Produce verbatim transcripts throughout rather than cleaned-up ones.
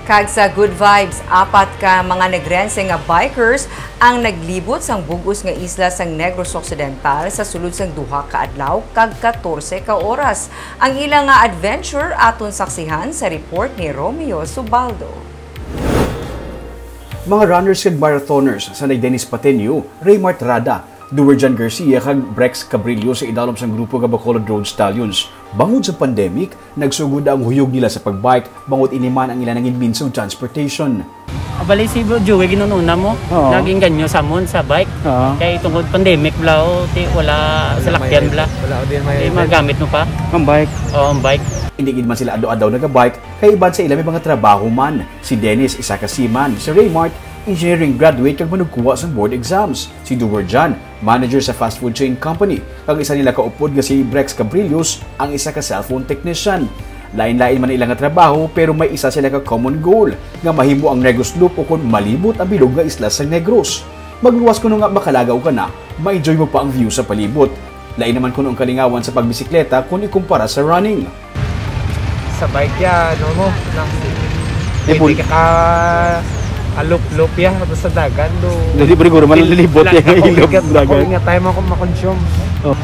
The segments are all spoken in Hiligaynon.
Kag sa Good Vibes, apat ka mga Negrense nga bikers ang naglibot sang bug-os nga isla sang Negros Occidental sa sulod sang duha ka adlaw kag katorse ka oras. Ang ila nga adventure aton saksihan sa report ni Romeo Subaldo. Mga runners kag marathoners, sanay Dennis Patenio, Raymart Rada, Duerjan Garcia kag Brex Cabrillo sa idalom sang grupo nga Bacolod Road Stallions. Bangod sa pandemic, nagsugod ang huyog nila sa pagbike, bangod ini man ang ila nangin means of transportation. Bali si Bro Joey, ginununa mo, Oo. Nag-inganyo sa amon sa bike. Oo. Kay tungod pandemic bla, o, ti, wala salakyan bla. Wala, di may Di magamit mo pa. Ang bike. Oo, ang bike. Hindi gid man sila adlaw-adlaw nagabike, kay iban sa ila may mga trabaho man. Si Dennis, isa ka seaman. Si Raymart, engineering graduate kag manugkuha sang board exams. Si Duerjan, manager sa fast food chain company, kag isa nila ka upod nga si Brex Cabrillos, ang isa ka cellphone technician. Lain-lain man ila nga trabaho, pero may isa sila ka common goal, nga mahimo ang Negros Loop ukon malibot ang bilog nga isla sa Negros. Magluwas kuno nga makalagaw ka na, ma-enjoy mo pa ang view sa palibot. Lain naman kuno ang kalingawan sa pagbisikleta kon ikumpara sa running. Sa bike ya, ano mo, nang Libon. Pwede ka ka alop-lop ya, basta dagan do. Dili ba siguro man lilibot ya, ilog dagan. Nga time ako makonsume. Oh.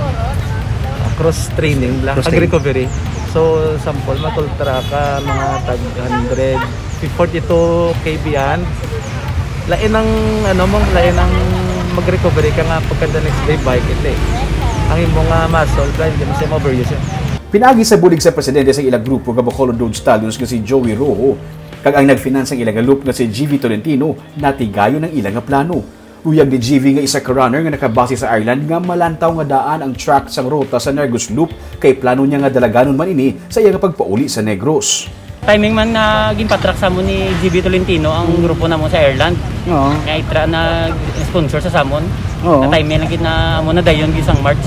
Cross training bla, cross training. Recovery. So, sample, matultra ka mga tag hundred, forty-two K B an. Lain ang, ano mo, lain ang mag-recovery ka nga pagka the next day bike, ito eh. Ang imo nga muscle, hindi mo siya ma-overuse eh. Pinaagi sa bulig sa presidente sa ila grupo nga Bacolod Road Stallions nga si Joey Rojo, kag ang nagfinance sang ila nga loop nga si G V Tolentino, natigayon ang ila nga plano. Luyag ni G V nga isa ka runner nga nakabase sa Ireland nga malantaw nga daan ang track sang ruta sa Negros Loop, kay plano niya nga dalaganon man ini sa iya nga pagpauli sa Negros. Timing man na ginpatrack sa mo ni G B Tolentino ang grupo namo sa Ireland. Oo. Nga itra na sponsor sa samon. Oo. Na timing lang gid na amo na dayon gid sang March.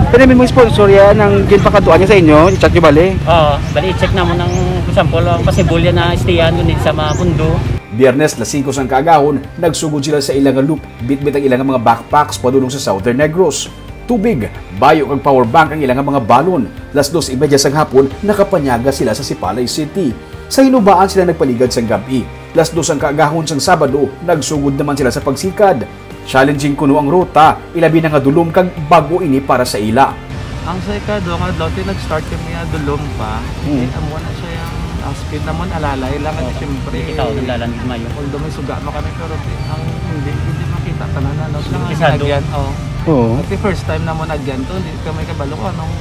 Pero may mga sponsor yan ang ginpakaduan niya sa inyo, i-chat niyo bali? Oo, bali i-check namo ng example ang possible yan na istiyan kundi sa mga pundo. Biyernes, las singko sang kaagahon, nagsugod sila sa ila nga loop, bitbit ang ila nga mga backpacks padulong sa Southern Negros. Tubig, bayo kag power bank ang ila nga mga balon. Las dos y media sang hapon, nakapanyaga sila sa Sipalay City. Sa hinubaan sila nagpaligad sang gab-i. Las dos ang kaagahon sang Sabado, nagsugod naman sila sa pagsikad. Challenging kuno ang ruta, ilabi na nga dulom kag bag-o ini para sa ila. Ang sa ikaduha nga adlaw, ti nag-start kami nga dulom pa. Hmm. Amo na siya yung, ang speed namon alalay lang, oh, siyempre. Ikaw, naglalan gid mayo. Although may suga man kami, pero ti, ang hindi, hindi makita tanan, ano, lang ang agyan, oh. Oo. At the first time namon agyan to, hindi kami kabalo kung anong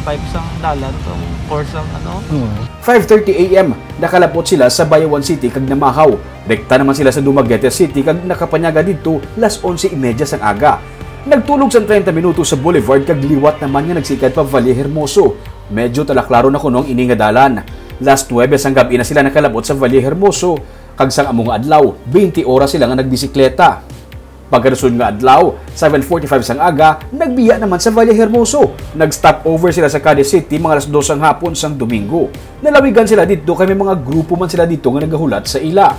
pipe sang dalan, tong course ang ano. Oo. Five thirty A M, nakalapot sila sa Bayawan City kag namahaw. Rekta naman sila sa Dumaguete City kag nakapanyaga didto las onse y media sang aga. Nagtulog sang treinta minutos sa Boulevard kag liwat naman nga nagsikad pa Valle Hermoso. Medyo talaklaro na kuno ang ini nga dalan. Las nuebe sang gab-i na sila nakalabot sa Valle Hermoso, kag sang amo nga adlaw, twenty oras sila nga nagbisikleta. Pagkadason nga adlaw, seven forty-five sang aga, nagbiya naman sa Valle Hermoso. Nag-stop over sila sa Cadiz City mga alas dos sang hapon sang Domingo. Nalawigan sila didto kay may mga grupo man sila didto nga nagahulat sa ila.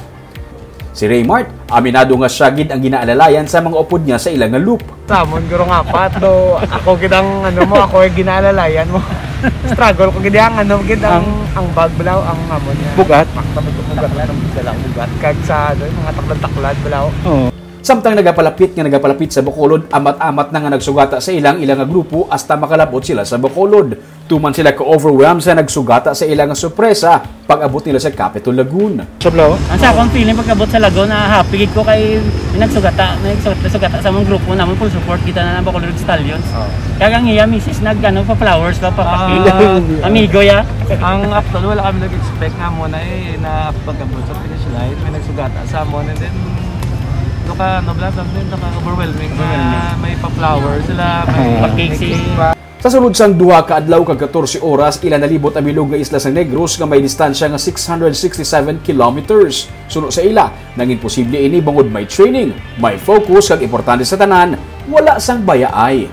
Si Raymart, aminado nga sia gid ang ginaalalayan sa mga upod niya sa ila nga loop. Samon guro nga apat, do ako gid ang ano mo, ako ay ginaalalayan mo. Struggle ko gid ang ano gid ang, ang bag balaw ang amo niya. Bugat. Makita mo bugat lang ang dala ang bugat. Kag sa ano, mga taklad-taklad balaw. Oo. Samtang nagapalapit nga nagapalapit sa Bacolod, amat-amat na nga nagsugata sa ila ang ila nga grupo hasta makalabot sila sa Bacolod. Tuman sila ka-overwhelmed sa nagsugata sa ila nga sorpresa pag-abot nila sa Capitol Lagoon. Sablaw? Ang sa akong feeling pagkabot sa Lagoon, na happy gid ko kay may nagsugata, may nagsugata, sugata sa among grupo namon, full support kita na ng Bacolod Stallions. Oh. Kag ang iya misis nag ano pa flowers pa pa. Ah, amigo ya. Ang actual wala kami nag-expect nga mo na eh na pagkabot sa finish line may nagsugata sa amon, and then do ka ano bla something do ka overwhelming na may pa flowers sila, may pa cake pa. Sa sulod sang duha ka adlaw kag katorse oras, ila nalibot ang bilog nga isla sang Negros nga may distansya nga six hundred sixty-seven kilometers. Suno sa ila, nangin posible ini bangod may training, may focus, kag importante sa tanan, wala sang bayaay.